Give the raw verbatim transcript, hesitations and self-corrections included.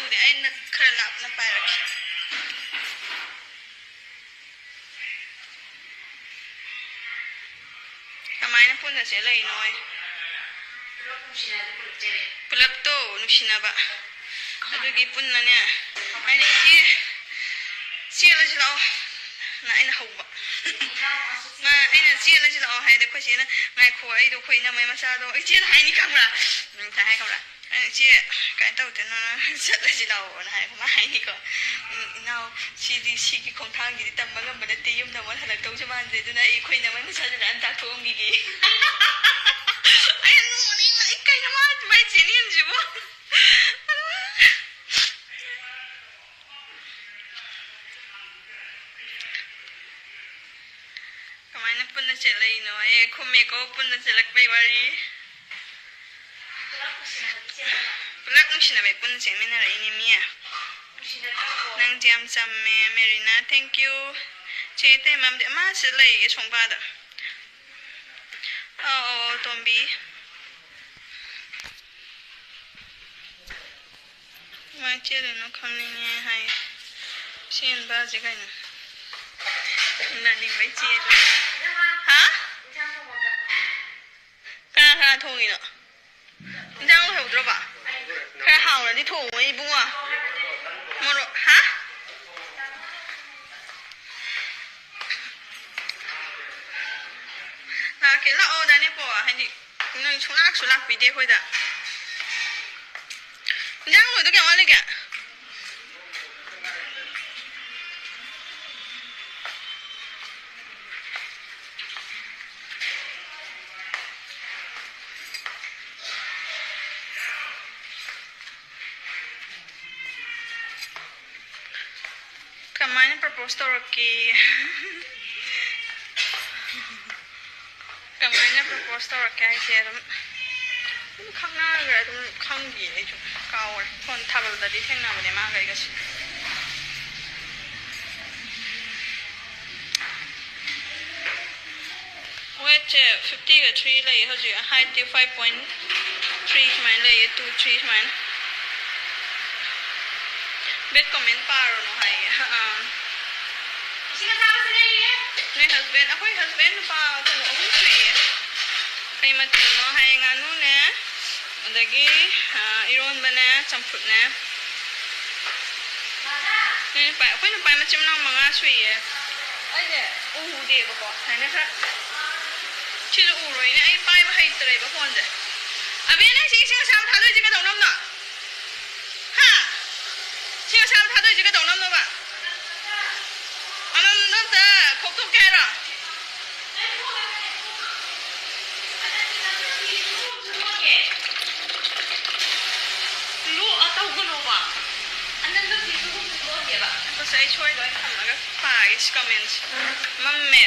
ꯎꯗꯦ, ꯑꯩꯅ ꯈꯔ ꯂꯥꯞꯅ ꯄꯥꯏꯔꯛꯀꯦ꯫ ꯀꯃꯥꯏꯅ ꯄꯨꯟꯅ ꯆꯦꯜꯂꯛꯏꯅꯣ? ꯄꯨꯂꯞꯇꯣ ꯅꯨꯡꯁꯤꯅꯕ꯫ ꯑꯗꯨꯒꯤ ꯄꯨꯟꯅꯅꯦ꯫ ꯑꯩꯅ, "ꯏꯆꯦ, ꯆꯦꯜꯂꯁꯤ ꯂꯥꯛꯑꯣ" ꯅ ꯑꯩꯅ ꯍꯧꯕ꯫ ꯃꯥ, ꯑꯩꯅ "ꯆꯦꯜꯂꯁꯤ ꯂꯥꯛꯑꯣ" ꯍꯥꯏꯗꯤ ꯑꯩꯈꯣꯏ ꯆꯦꯅ, "ꯉꯥꯏꯈꯣ, ꯑꯩꯗꯣ ꯑꯩꯈꯣꯏ ꯏꯅꯝꯃꯩ ꯃꯆꯥꯗꯣ", ꯏꯆꯦꯅ ꯍꯥꯏꯅꯤ ꯈꯪꯕ꯭ꯔꯥ? ꯎꯝ, ꯀꯩ ꯍꯥꯏ ꯈꯪꯕ꯭ꯔꯥ? ꯑꯩꯅ, "ꯏꯆꯦ, ꯀꯩꯅꯣ ꯇꯧꯗꯦ, ꯅꯪ ꯆꯠꯂꯁꯤ ꯂꯥꯛꯑꯣꯅ" ꯍꯥꯏ, ꯃꯥ ꯍꯥꯏꯅꯤꯀꯣ꯫ "ꯎꯝ, ꯏꯅꯥꯎ, ꯁꯤꯗꯤ, ꯁꯤꯒꯤ ꯈꯣꯡꯊꯥꯡꯁꯤꯗꯤ ꯇꯝꯕ ꯉꯝꯕ ꯅꯠꯇꯦ, ꯌꯨꯝꯗ ꯑꯃꯨꯛ ꯍꯜꯂꯛꯇꯧꯁꯨ ꯃꯥꯟꯗ꯭ꯔꯦ, ꯑꯗꯨꯅ ꯑꯩ ꯑꯩꯈꯣꯏ ꯏꯅꯝꯃꯩ ꯃꯆꯥꯁꯨ ꯃꯌꯥꯝ ꯇꯥꯛꯊꯣꯛꯑꯝꯈꯤꯒꯦ"꯫ ꯑꯩꯅ ꯅꯣꯛꯅꯤꯡꯕꯅ, "ꯑꯩ ꯀꯩꯅꯣ ꯃꯥ ꯑꯗꯨꯃꯥꯏꯅ ꯆꯦꯟꯅꯤꯡꯉꯤꯁꯤꯕꯣ?" ꯀꯃꯥꯏꯅ ꯄꯨꯟꯅ ꯆꯦꯜꯂꯛꯏꯅꯣ? ꯑꯦ, ꯈꯨꯝꯃꯦꯀꯣ, ꯄꯨꯟꯅ ꯆꯦꯜꯂꯛꯄꯩ ꯋꯥꯔꯤ꯫ ꯄꯨꯂꯞ ꯅꯨꯡꯁꯤꯅꯕꯩ ꯄꯨꯟꯅ ꯆꯦꯟꯃꯤꯟꯅꯔꯛꯏꯅꯦ, ꯃꯤ꯫ ꯅꯪꯗꯤ ꯌꯥꯝ ꯆꯝꯃꯦ, ꯃꯦꯔꯤꯅꯥ, thank you꯫ ꯆꯦ ꯇꯦꯝꯕꯝꯗꯤ ꯃꯥ ꯁꯤꯗ ꯂꯩꯌꯦ, ꯁꯣꯡꯕꯥꯗ꯫ ꯑꯧ, ꯑꯧ, ꯑꯧ, ꯇꯣꯝꯕꯤ꯫ ꯀꯃꯥꯏ ꯆꯦꯜꯂꯤꯅꯣ ꯈꯪꯅꯤꯡꯉꯦ ꯍꯥꯏ꯫ ꯆꯦꯟꯕꯁꯦ ꯀꯩꯅꯣ? ꯅꯥꯅꯤꯡꯕꯩ ꯆꯦꯜꯂꯤ꯫ ꯍꯥ? ꯀꯅꯥ ꯀꯅꯥ ꯊꯣꯡꯉꯤꯅꯣ? ꯏꯟꯖꯥꯡ ꯂꯣꯏꯍꯧꯗ꯭ꯔꯕ? ꯈꯔ ꯍꯥꯎꯅꯗꯤ ꯊꯣꯡꯉꯣ ꯏꯕꯨꯡꯉꯣ꯫ ꯃꯣꯔꯣꯛ, ꯍꯥ? ꯂꯥꯛꯀꯦ, ꯂꯥꯛꯑꯣ, ꯗꯥ ꯅꯦꯄꯣ꯫ ꯍꯥꯏꯗꯤ, ꯅꯣꯏ ꯁꯨꯡꯂꯥꯛꯁꯨ ꯂꯥꯛꯄꯤꯗꯦ ꯑꯩꯈꯣꯏꯗ꯫ ꯏꯟꯖꯥꯡ ꯂꯣꯏꯗꯧ ꯀꯌꯥꯝ ꯋꯥꯠꯂꯤꯒꯦ? ꯀꯃꯥꯏꯅ propose ꯇꯧꯔꯛꯀꯦ? ꯀꯃꯥꯏꯅ propose ꯇꯧꯔꯛꯀꯦ ꯍꯥꯏꯁꯦ? ꯑꯗꯨꯝ, ꯑꯗꯨꯝ ꯈꯪꯅꯈ꯭ꯔꯦ, ꯑꯗꯨꯝ ꯈꯪꯗꯤꯌꯦ ꯑꯩꯁꯨ, ꯀꯥꯎꯔꯦ꯫ ꯐꯣꯟ ꯊꯥꯕꯜꯗꯗꯤ ꯊꯦꯡꯅꯕꯅꯦ ꯃꯥꯒ ꯑꯩꯒꯁꯦ꯫ Weightꯁꯦ fiftyꯒ three ꯂꯩꯌꯦ ꯍꯧꯖꯤꯛ, heightꯇꯤ five point three ꯁꯨꯃꯥꯏꯅ ꯂꯩꯌꯦ, two three ꯁꯨꯃꯥꯏꯅ꯫ Bad comment ꯄꯥꯔꯨꯅꯨ ꯍꯥꯏꯌꯦ꯫ ꯑꯥ꯫ ꯏꯁꯤꯡ ꯑꯁꯥꯕꯁꯨ ꯂꯩꯔꯤꯌꯦ꯫ ꯅꯣꯏ husband, ꯑꯩꯈꯣꯏ husband ꯅꯨꯄꯥ ꯀꯩꯅꯣ ꯑꯍꯨꯝ ꯁꯨꯏꯌꯦ꯫ ꯀꯩ ꯃꯊꯦꯜꯅꯣ ꯍꯥꯏꯌꯦ, ꯉꯥꯅꯨꯅꯦ, ꯑꯗꯒꯤ, ꯑꯥ, ꯏꯔꯣꯟꯕꯅꯦ, ꯆꯝꯐꯨꯠꯅꯦ꯫ ꯅꯣꯏ ꯅꯨꯄꯥ, ꯑꯩꯈꯣꯏ ꯅꯨꯄꯥ ꯃꯆꯤꯟ ꯃꯅꯥꯎ ꯃꯉꯥ ꯁꯨꯏꯌꯦ꯫ ꯑꯩꯁꯦ ꯎꯗꯦꯕꯀꯣ, ꯁꯨꯃꯥꯏꯅ ꯈꯔ, ꯁꯤꯁꯨ ꯎꯔꯣꯏꯅꯦ, ꯑꯩ ꯄꯥꯏꯕ ꯍꯩꯇ꯭ꯔꯦꯕ phoneꯁꯦ꯫ ꯑꯕꯦ, ꯅꯪ ꯁꯤ ꯏꯁꯤꯡ ꯑꯁꯥꯕ ꯊꯥꯗꯣꯏꯁꯦ ꯀꯩꯗꯧꯅꯕꯅꯣ? ꯍꯥ? ꯁꯤ ꯑꯁꯥꯕ ꯊꯥꯗꯣꯏꯁꯦ ꯀꯩꯗꯧꯅꯕꯅꯣꯕ? ꯑꯃꯃꯝꯗꯣ ꯑꯝꯇ ꯈꯣꯛꯇꯣꯛꯀꯦ ꯍꯥꯏꯔꯣ? ꯂꯣꯛ ꯇꯧꯒꯅꯣꯕ꯫ ꯑꯅꯟꯕ ꯐꯤꯁꯨ ꯂꯣꯛꯑꯦꯕ꯫ ꯑꯩꯈꯣꯏꯁꯦ ꯑꯩ ꯁꯣꯏꯗꯣꯏ ꯊꯝꯃꯒ ꯄꯥꯒꯦ ꯁꯤ commentꯁꯦ꯫ ꯃꯝꯃꯦ꯫